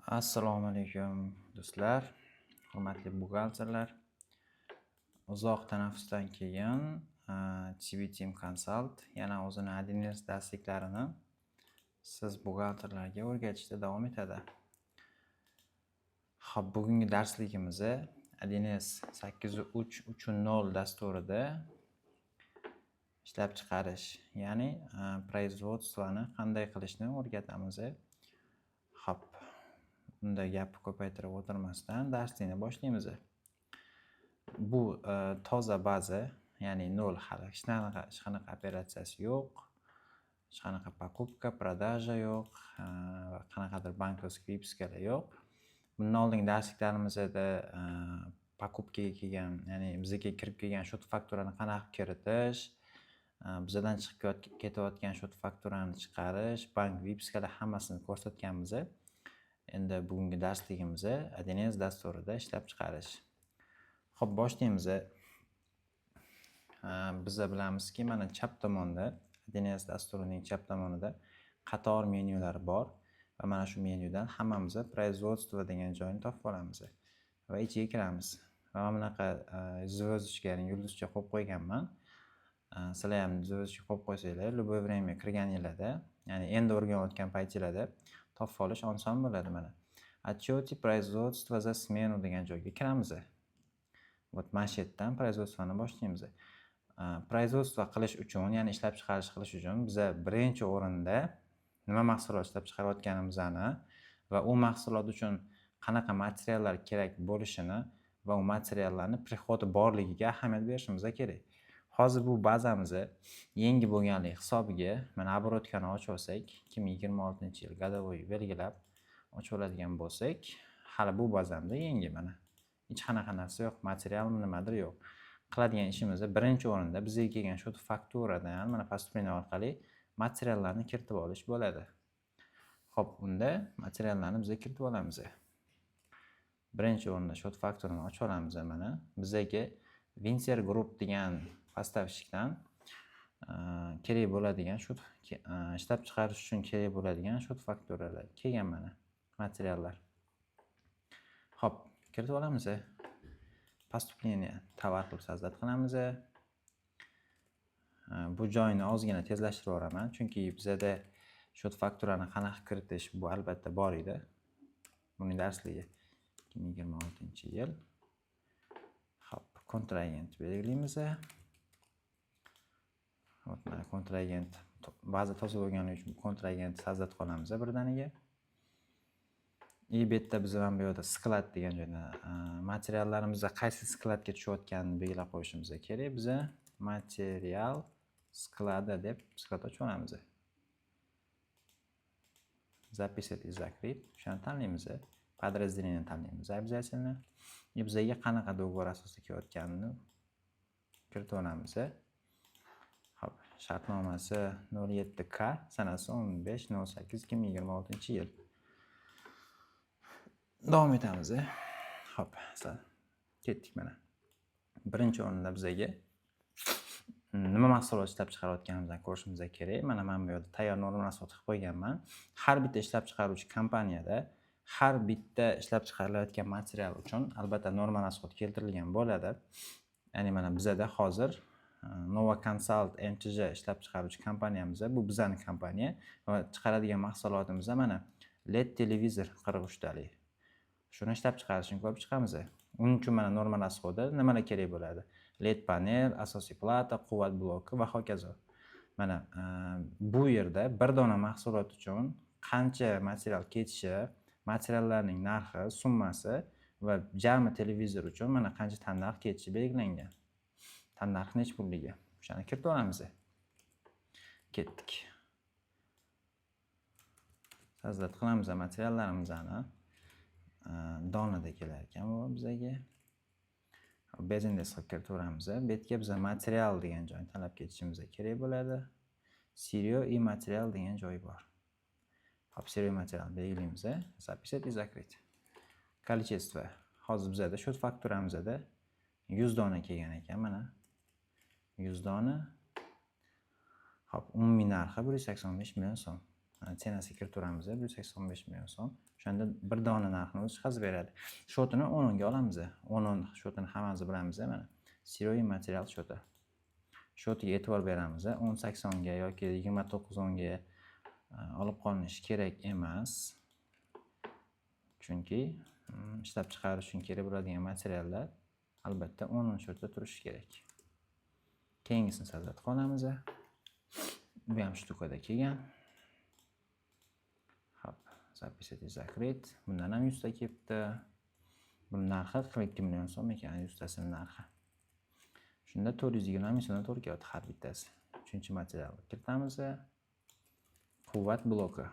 Assalomu alaykum, do'stlar, hurmatli buxgalterlar. Uzoq tanaffusdan keyin TV Team Consult yana o'zini 1С darsliklarini siz buxgalterlarga o'rgatishda davom etadi. Xo'p, bugungi darsligimiz 1С 8.3.3.0 dasturida ishlab chiqarish, ya'ni производство ni qanday qilishni o'rgatamiz. Xo'p, unda gapni ko'paytirib o'tirmasdan darslikni boshlaymiz. Bu toza baza, ya'ni nol, hali hech qanaqa operatsiyasi yo'q, hech qanaqa покупка, продажа yo'q va qanaqadir банковский выписка lar yo'q. Bundan oldingi darsliklarimizda покупка ga kelgan, ya'ni bizga kirib kelgan счет fakturani qanaqa kiritish, bizadan chiqib ketayotgan счет fakturani chiqarish, bank выписка lar, hammasini ko'rsatganmiz. Endi bugungi darsligimiz 1С dasturida ishlab chiqarish. Xo'p, boshlaymiz. Biza bilamizki, mana chap tomonda, 1С dasturining chap tomonida qator menyular bor va mana shu menyudan hammamiz "Производство" degan joyni topib olamiz va ichiga kiramiz. Va mana bunaqa звездочка, ya'ni yulduzcha qo'yib qo'yganman. Sizlar ham звездочка qo'yib qo'ysanglar, любое время kirganinglarda, ya'ni endi o'rganayotgan paytinglarda topib olish oson bo'ladi mana. "Отчеты производства за смену" degan joyga kiramiz. Вот mana shu yerdan производство ni boshlaymiz. Производство qilish uchun, ya'ni ishlab chiqarish qilish uchun biza birinchi o'rinda nima mahsulot ishlab chiqarayotganimizni va u mahsulot uchun qanaqa materiallar kerak bo'lishini va u materiallarni приход i borligiga ahamiyat berishimiz kerak. Hozir bu bazamiz yangi bo'lganligi hisobiga, mana, оборотка ni ochib olsak, 2026-yil годовой belgilab ochib oladigan bo'lsak, hali bu bazamda yangi, mana, hech qanaqa narsa yo'q, materialmi, nimadir yo'q. Qiladigan ishimiz, birinchi o'rinda bizga kelgan счет fakturadan, mana, поступление orqali materiallarni kiritib olish bo'ladi. Ho'p, unda materiallarni biza kiritib olamiz. Birinchi o'rinda счет fakturani ochib olamiz. Mana, bizaga Winser Group degan поставщик dan kerak bo'ladigan shu ishlab chiqarish uchun kerak bo'ladigan счет fakturalar kelgan, mana, materiallar. Ho'p, kiritib olamiz. Поступление товар qilib создать qilamiz. Bu joyini ozgina tezlashtirib yuboraman, chunki bizada счет fakturani qanaqa kiritish, bu albatta bor edi buning darsligi, 2026-yil. Ho'p, kontragent belgilaymiz. Hop, mana, kontragent, baza toza bo'lgani uchun kontragent создать qilamiz birdaniga. И bu yerda biz, mana bu yerda "Склад" degan joyda materiallarimiz qaysi склад ga tushayotganini belgilab qo'yishimiz kerak. Biza "Материал склада" deb склад ochib olamiz. "Записать и закрыть", o'shani tanlaymiz. Подразделение tanlaymiz обязательно. И bizaga qanaqa договор asosida kelayotganini kiritib olamiz. Ho'p, shartnomasi 07K, sanasi 15.08.2026 yil. Davom etamiz. Ho'p, ketdik. Mana, birinchi o'rinda bizaga nima mahsulot ishlab chiqarayotganimizni ko'rishimiz kerak. Mana, man bu yerda tayyor норма расход qilib qo'yganman. Har bitta ishlab chiqaruvchi kompaniyada har bitta ishlab chiqarilayotgan material uchun albatta норма расход keltirilgan bo'ladi. Ya'ni, mana, bizada hozir Nova Consult MCJ ishlab chiqaruvchi kompaniyamiz, bu bizani kompaniya va chiqaradigan mahsulotimiz, mana, LED televizor 43 talik. Shuni ishlab chiqarishni ko'rib chiqamiz. Uning uchun, mana, норма расход i nimalar kerak bo'ladi: LED panel, asosiy plata, quvvat bloki va hokazo. Mana, bu yerda bir dona mahsulot uchun qancha material ketishi, materiallarning narxi, summasi va jami televizor uchun, mana, qancha tannarx ketishi belgilangan, tannarx nechi pulligi, o'shani kiritib olamiz. Ketdik, создать qilamiz materiallarimizni. Donada kelar ekan bu bizaga, без индекс qilib kiritaveramiz. Bu yerga biza "Material" degan joyni tanlab ketishimiz kerak bo'ladi. "Сырьё и материал" degan joyi bor. Hop, "Сырьё материал" belgilaymiz. "Записать и закрыть". Количество, hozir bizada счет fakturamizda 100 dona kelgan ekan, mana, 100 dona. Hop, umumiy narxi 185 million so'm. Цена siga kiritaveramiz, 185 million so'm. O'shanda bir dona narxini o'zi chiqazib beradi. Счёт ini 10 ga olamiz. 10 10 счёт ini hammamiz bilamiz, mana, сырой material счёт i. Счёт iga e'tibor beramiz. 10 80ga yoki 29 10ga olib qolinishi kerak emas, chunki ishlab chiqarish uchun kerak bo'ladigan materiallar albatta 10 10 счёт da turishi kerak. Keyingisini создать qilamiz. Bu ham штука da kelgan. Ho'p, записать и закрыть. Bundan ham 100 ta kelibdi. Buni narxi 42 million so'm ekan, 100 tasini narxi. Shunda 420 ming so'mdan to'g'ri kelyapti har bittasi. Uchinchi materialni kiritamiz. Quvvat bloki.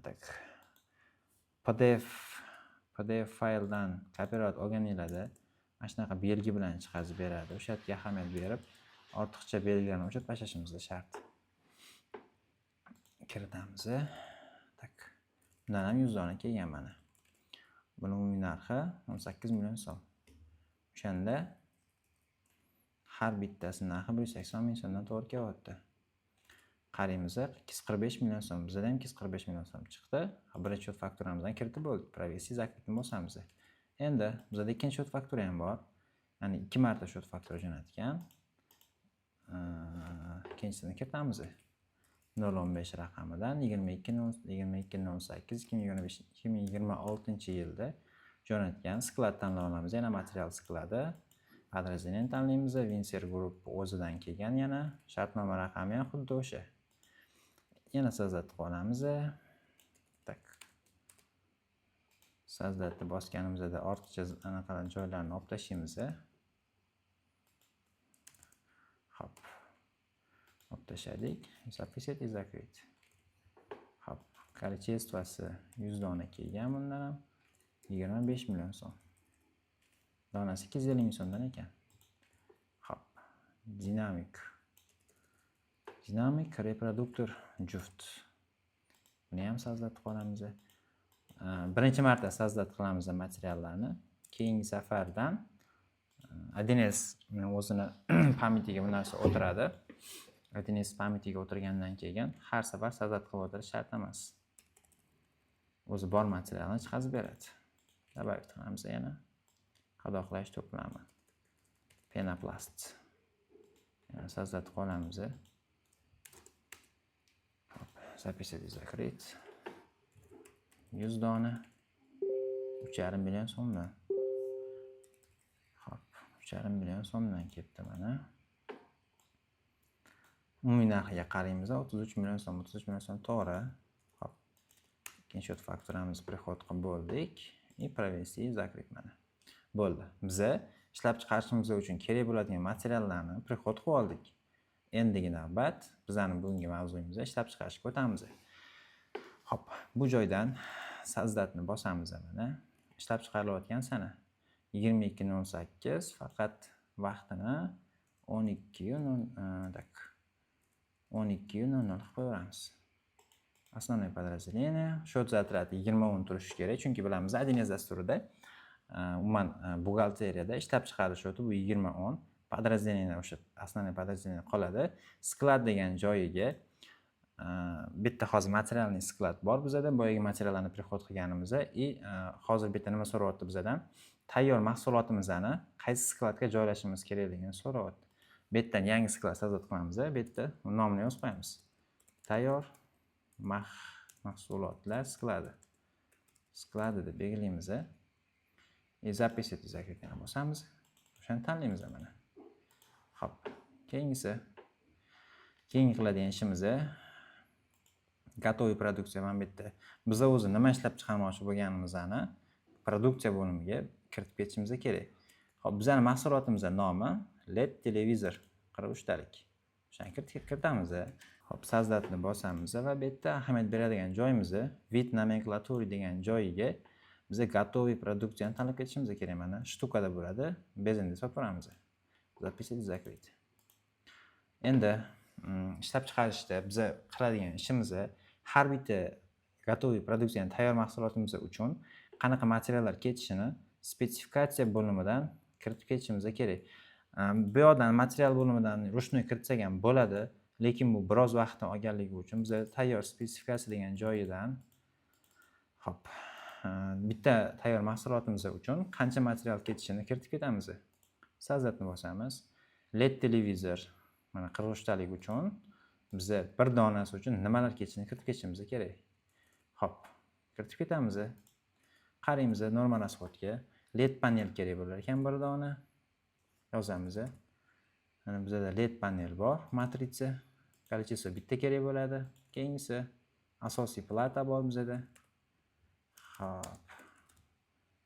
Так, PDF fayldan копировать olganinglarda mana shunaqa belgi bilan chiqazib beradi. O'sha yerga ahamiyat berib, ortiqcha belgilarni o'chirib tashlashimiz shart. Kiritamiz. Так, bundan ham 100 dona kelgan, mana. Buni umumiy narxi 18 million so'm. O'shanda har bittasi narxi 180 ming so'mdan to'g'ri kelyapti. Qaraymiz, 245 million so'm. Bizada ham 245 million so'm chiqdi. Birinchi счёт fakturamizdan kiritib bo'ldik. Провести, закрыть bosamiz. Endi bizada ikkinchi счёт faktura ham bor, ya'ni ikki marta счёт faktura jo'natgan. Ikkinchisini kiritamiz. 015 raqamidan 22, 22.08.2025, 2026-yilda jo'natgan. Склад tanlab olamiz, yana material склад i. Подразделение tanlaymiz, Winser Group o'zidan kelgan yana, shartnoma raqami ham xuddi o'sha. Yana создать qilib olamiz. Так, создать bosganimizda ortiqcha anaqa joylarni olib tashlaymiz. Ho'p, olib tashladik. Записать и закрыть. Ho'p, количество si 100 dona kelgan bundan ham, 25 million so'm. Donasi 250 ming so'mdan ekan. Ho'p, dinamik reproduktor juft. Buni ham создать qilamiz. Birinchi marta создать qilamiz materiallarni. Keyingi safardan 1С o'zini память iga bu narsa o'tiradi. 1С память iga o'tirgandan keyin har safar создать qilib o'tirish shart emas, o'zi bor materialni chiqazib beradi. Добавить qilamiz yana. Qadoqlash to'plami, penoplast. Yana создать qilib olamiz. Записать и закрыть. 100 dona, 3,5 million so'mdan. Ho'p, 3,5 million so'mdan ketdi, mana. Umumiy narxiga qaraymiz, 33 million so'm. 33 million so'm to'g'ri. Ho'p, ikkinchi счёт fakturamizni приход qilib bo'ldik. И провести, закрыть. Mana, bo'ldi. Biza ishlab chiqarishimiz uchun kerak bo'ladigan materiallarni приход qilib oldik. Endigi navbat, bizani bugungi mavzuyimizda ishlab chiqarishga o'tamiz. Ho'p, bu joydan создать ni bosamiz. Mana, ishlab chiqarilayotgan sana 22.08, faqat vaqtini 12, так, 12:00 qilib qo'yaveramiz. Основное подразделение, счет затрат 20 10 turishi kerak, chunki bilamiz, 1С dasturida, umuman buxgalteriyada ishlab chiqarish счёт i bu 20 10. Подразделение o'sha основное подразделение qoladi. Склад degan joyiga bitta hozir материальный склад bor bizada, boyagi materiallarni приход qilganimizda. И hozir bitta nima so'rayapti bizadan? Tayyor mahsulotimizni qaysi склад ga joylashimiz kerakligini so'rayapti. Bu yerdan yangi склад создать qilamiz, bu yerda nomini yozib qo'yamiz: tayyor mahsulotlar склад i deb belgilaymiz. И записать, закрыть bosamiz, o'shani tanlaymiz, mana. Ho'p, keyingisi, keyingi qiladigan ishimiz готовый produksiya. Mana bu yerda biza o'zi nima ishlab chiqarmoqchi bo'lganimizni produksiya bo'limiga kiritib ketishimiz kerak. Ho'p, bizani mahsulotimizni nomi LED televizor 43 talik, o'shani kiritamiz. Ho'p, создать ni bosamiz va bu yerda ahamiyat beradigan joyimiz вид номенклатуры degan joyiga biza готовый produksiyani tanlab ketishimiz kerak. Mana, штука da bo'ladi, без индекс olib ko'ramiz. Записать, закрыть. Endi ishlab chiqarishda biza qiladigan ishimiz har bitta готовый produksiyani, tayyor mahsulotimiz uchun qanaqa materiallar ketishini spetsifikatsiya bo'limidan kiritib ketishimiz kerak. Bu yoqdan, material bo'limidan ручной kiritsak ham bo'ladi, Lekin bu biroz vaqtni olganligi uchun biz tayyor spesifikatsiya degan joyidan hop, bitta tayyor mahsulotimiz uchun qancha material ketishini kiritib ketamiz. Создать ni bosamiz. LED televizor mana 43 talik uchun biza bir donasi uchun nimalar ketishini kiritib ketishimiz kerak. Hop, kiritib ketamiz. Qaraymiz норма расход ga. LED panel kerak bo'lar ekan bir dona. Yozamiz. Mana bizada LED panel bor, matritsa. Количество bitta kerak bo'ladi. Keyingisi asosiy plata bor bizada. Hop.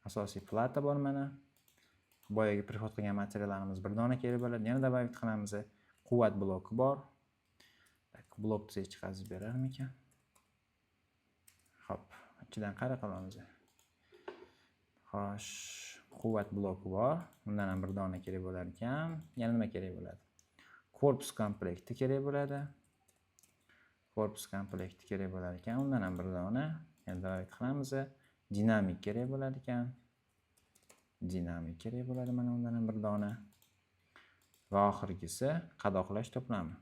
Asosiy plata bor mana. Boyagi приход qilgan materiallarimiz bir dona kerak bo'ladi. Yana добавить qilamiz. Quvvat bloki bor. Так, blok bizga chiqazib berarmikan? Hop, ichidan qara qilamiz. Xo'sh, quvvat bloki bor. Undan ham bir dona kerak bo'lar ekan. Yana nima kerak bo'ladi? Korpus komplekti kerak bo'ladi. Korpus komplekti kerak bo'lar ekan. Undan ham bir dona. Yana добавить qilamiz. Dinamik kerak bo'ladi ekan. Dinamik kerak bo'ladi mana undan ham bir dona. Va oxirgisi qadoqlash to'plami.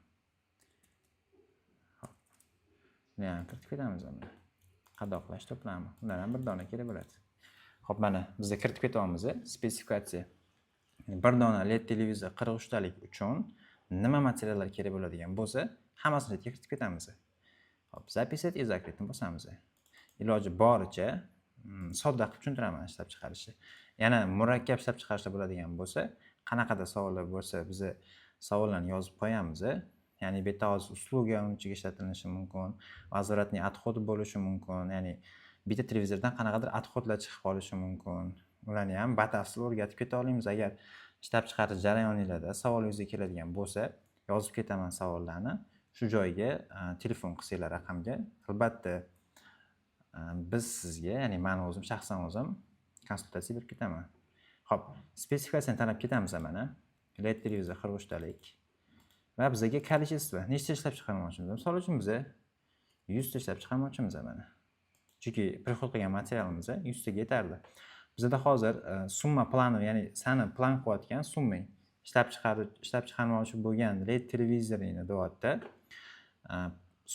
Hop. Buni ham kiritib ketamiz mana. Qadoqlash to'plami. Undan ham bir dona kerak bo'ladi. Hop, mana bizda kiritib ketyapmiz spesifikatsiya. Bir dona LED televizor 43 talik uchun nima materiallar kerak bo'ladigan bo'lsa, hammasini kiritib ketamiz. Hop, записать и закрыть bosamiz. Iloji boricha sodda qilib tushuntiraman ishlab chiqarishni. Yana murakkab ishlab chiqarishda bo'ladigan bo'lsa, qanaqada savollar bo'lsa, biza savollarni yozib qo'yamiz. Ya'ni bu yerda hozir услуга ichiga ishlatilishi mumkin, возвратный отход bo'lishi mumkin, ya'ni bitta televizordan qanaqadir отход lar chiqib qolishi mumkin. Ularni ham batafsil o'rgatib keta olamiz. Agar ishlab chiqarish jarayoninglarda savol yuzaga keladigan bo'lsa, yozib ketaman savollarni. Shu joyga telefon qilsanglar raqamga, albatta biz sizga, ya'ni mani o'zim shaxsan o'zim konsultatsiya berib ketaman. Xo'p, spesifikatsiyani tanlab ketamiz mana. LED televizor 43 talik. Va bizaga количество nechta ishlab chiqarmoqchimiz? Misol uchun biza 100 ta ishlab chiqarmoqchimiz mana. Chunki приход qilgan materialimiz 100 taga yetardi. Bizada hozir summa plani, ya'ni sani plan qilayotgan summang ishlab chiqarmoqchi bo'lgan LED televizoringni deyapti.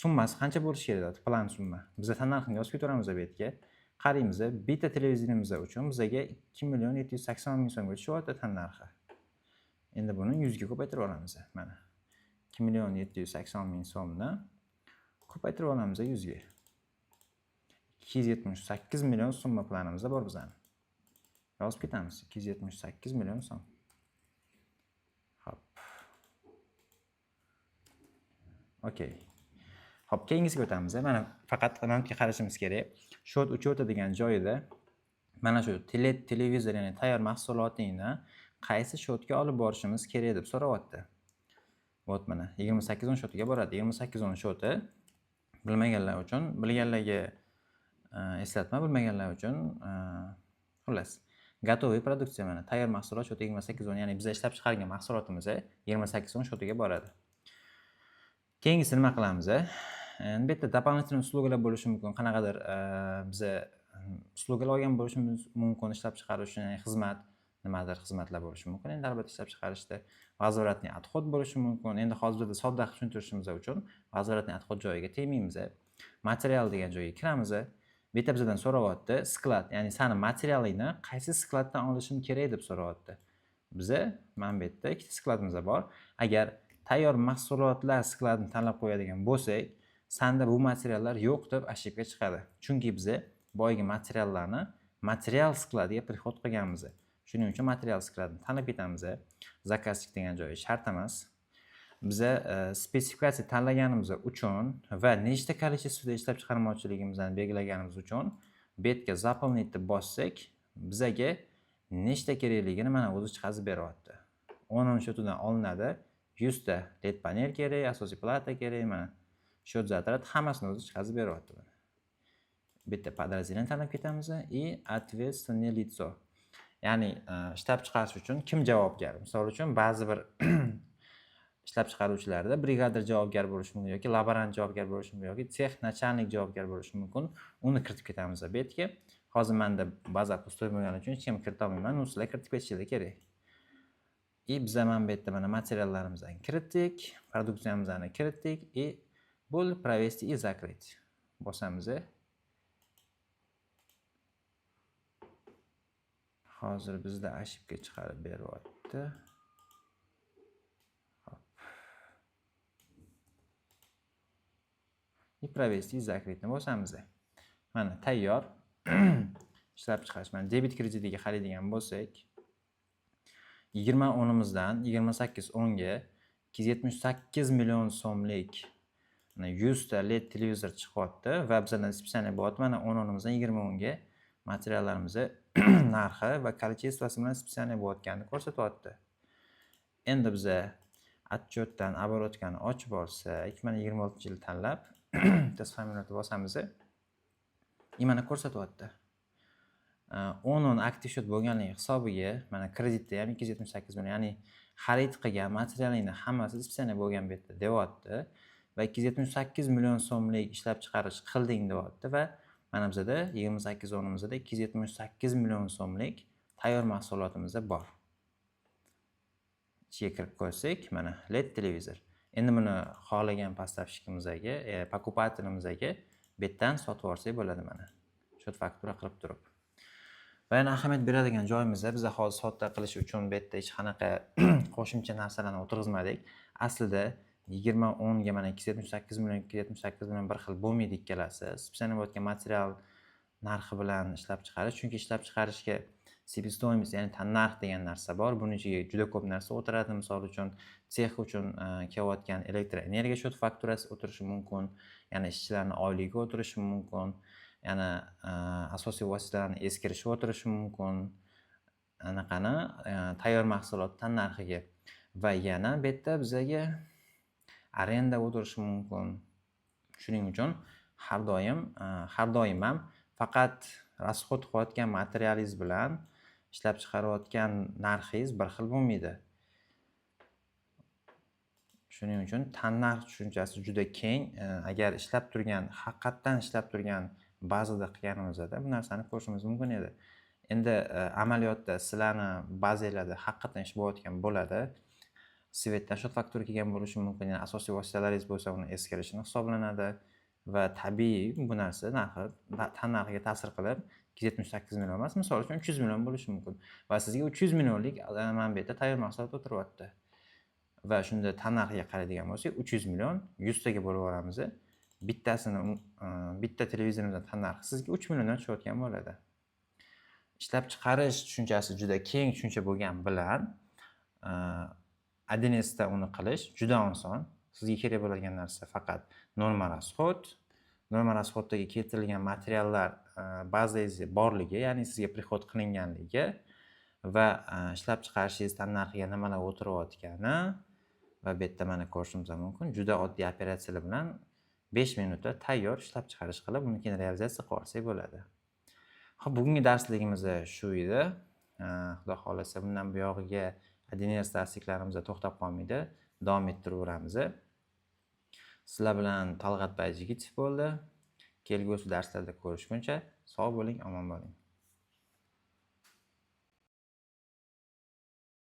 Summasi qancha bo'lishi kerak deyapti, plan summa. Biza tannarxini yozib ketaveramiz bu yerga. Qaraymiz, bitta televizorimiz uchun bizaga 2 780 000 so'mga tushyapti tannarxi. Endi buni 100 ga ko'paytirib olamiz mana. 2 780 000 so'mni ko'paytirib olamiz 100 ga. 278 million summa planimizda bor bizani. Yozib ketamiz 278 million so'm. Hop. Okey. Hop, keyingisiga o'tamiz. Mana faqat nimaga qarashimiz kerak. Счет учета degan joyida mana shu televizor, ya'ni tayyor mahsulotingni qaysi счет ga olib borishimiz kerak deb so'rayapti. Вот mana 28 10 счет iga boradi. 28 10 счет i bilmaganlar uchun, bilganlarga eslatma, bilmaganlar uchun xullas, готовый produksiya mana tayyor mahsulot счет i 28 10, ya'ni biz ishlab chiqargan mahsulotimiz 28 10 счет iga boradi. Keyingisi nima qilamiz? Endi bu yerda дополнительный услуга lar bo'lishi mumkin. Qanaqadir biza услуга lar olgan bo'lishimiz mumkin ishlab chiqarish uchun, ya'ni xizmat, nimadir xizmatlar bo'lishi mumkin. Endi albatta ishlab chiqarishda возвратный отход bo'lishi mumkin. Endi hozir bizda sodda qilib tushuntirishimiz uchun возвратный отход joyiga tegmaymiz. Material degan joyga kiramiz. Bu yerda bizdan so'rayapti, склад, ya'ni sani materialingni qaysi склад dan olishim kerak deb so'rayapti. Biza mana bu yerda ikkita склад imiz bor. Agar tayyor mahsulotlar склад ini tanlab qo'yadigan bo'lsak, sanda bu materiallar yo'q deb ошибка chiqadi. Chunki biza boyagi materiallarni material склад iga приход qilganmiz. Shuning uchun material склад ini tanlab ketamiz. Заказчик degan joyi shart emas. Biza spesifikatsiya tanlaganimiz uchun va nechta количество da ishlab chiqarmoqchiligimizni belgilaganimiz uchun bu yerga заполнить deb bossak, bizaga nechta kerakligini mana o'zi chiqazib beryapti. 10 счет idan olinadi. 100 ta LED panel kerak, asosiy plata kerak, mana счет затрат hammasini o'zi chiqazib beryapti mana. Bitta подразделение tanlab ketamiz и ответственное лицо. Ya'ni ishlab chiqarish uchun kim javobgar? Misol uchun ba'zi bir ishlab chiqaruvchilarda brigadir javobgar bo'lishi mumkin yoki laborant javobgar bo'lishi mumkin yoki sex начальник javobgar bo'lishi mumkin. Uni kiritib ketamiz bu yerga. Hozir menda baza пустой bo'lgani uchun hech kim kirita olmayman. Uni sizlar kiritib ketishingiz kerak. И biza mana bu yerda mana materiallarimizni kiritdik, produksiyamizni kiritdik и bo'ldi, провести и закрыть bosamiz. Hozir bizda ошибка chiqarib beryapti. Hop. И провести и закрыть bosamiz. Mana tayyor. Ishlab chiqarish. Mana debit kreditiga qaraydigan bo'lsak, 20.10imizdan 28.10ga 278 million so'mlik mana 100 ta LED televizor chiqyapti va bizdan списание bo'lyapti. Mana 10.10imizdan 20.10ga materiallarimizni narxi va количествоsi bilan списание bo'layotganini ko'rsatyapti. Endi biza отчетdan обороткani ochib olsak, mana 26-yil tanlab test bosamiz. И mana ko'rsatyapti. 10.10 aktiv счет bo'lganligi hisobiga mana kreditda ham 278 million, ya'ni xarid qilgan materialingni hammasi списание bo'lgan bu yerda deyapti va 278 million so'mlik ishlab chiqarish qilding deyapti va mana bizada 28.10imizda 278 million so'mlik tayyor mahsulotimiz bor. Ichiga kirib ko'rsak, mana LED televizor. Endi buni xohlagan поставщикimizga, покупателimizga bu yerdan sotib yuborsak bo'ladi mana. Счет faktura qilib turib. Va yana ahamiyat beradigan joyimizda biz hozir sotda qilish uchun bu yerda hech qanaqa qo'shimcha narsalarni o'tirg'izmadik. Aslida 20.10ga mana 278 million, 278 million bir xil bo'lmaydi ikkalasi. Списание bo'layotgan material narxi bilan ishlab chiqarish, chunki ishlab chiqarishga себестоимость, ya'ni tannarx degan narsa bor. Buning ichiga juda ko'p narsa o'tiradi. Misol uchun, sex uchun kelayotgan elektr energiya счет fakturasi o'tirishi mumkin, yana ishchilarning oyligi o'tirishi mumkin, yana asosiy vositalarni eskirishi o'tirishi mumkin. Anaqani tayyor mahsulot tannarxiga va yana bu yerda bizaga arenda o'tirishi mumkin. Shuning uchun har doim ham faqat расход qilayotgan materialingiz bilan ishlab chiqarayotgan narxingiz bir xil bo'lmaydi. Shuning uchun tannarx tushunchasi juda keng. Agar ishlab turgan, haqiqatdan ishlab turgan bazada qilganimizda bu narsani ko'rishimiz mumkin edi. Endi amaliyotda sizlarni bazanglarda haqiqatdan ish bo'layotgan bo'ladi. Светdan счет faktura kelgan bo'lishi mumkin, ya'ni asosiy vositalaringiz bo'lsa, uni eskirishini hisoblanadi va tabiiy bu narsa narxi tannarxiga ta'sir qilib 278 million emas, misol uchun 300 million bo'lishi mumkin va sizga 300 millionlik mana bu yerda tayyor mahsulot o'tiryapti. Va shunda tannarxiga qaraydigan bo'lsak, 300 million 100 taga bo'lib yuboramiz. Bittasini bitta televizorimizning tannarxi sizga 3 milliondan tushayotgan bo'ladi. Ishlab chiqarish tushunchasi juda keng tushuncha bo'lgani bilan 1S'da uni qilish juda oson. Sizga kerak bo'ladigan narsa faqat норма расход, норма расходdagi keltirilgan materiallar bazangizda borligi, ya'ni sizga приход qilinganligi va ishlab chiqarishingiz tannarxiga nimalar o'tirayotgani va bu yerda mana ko'rishimiz mumkin. Juda oddiy operatsiyalar bilan 5 minutda tayyor ishlab chiqarish qilib, uni keyin realizatsiya qilib olsak bo'ladi. Xo'p, bugungi darsligimiz shu edi. Xudo xohlasa bundan buyog'iga 1С darsliklarimiz to'xtab qolmaydi, davom ettiraveramiz. Sizlar bilan Talg'at Bayjigitov bo'ldi. Kelgusi darslarda ko'rishguncha sog' bo'ling, omon bo'ling.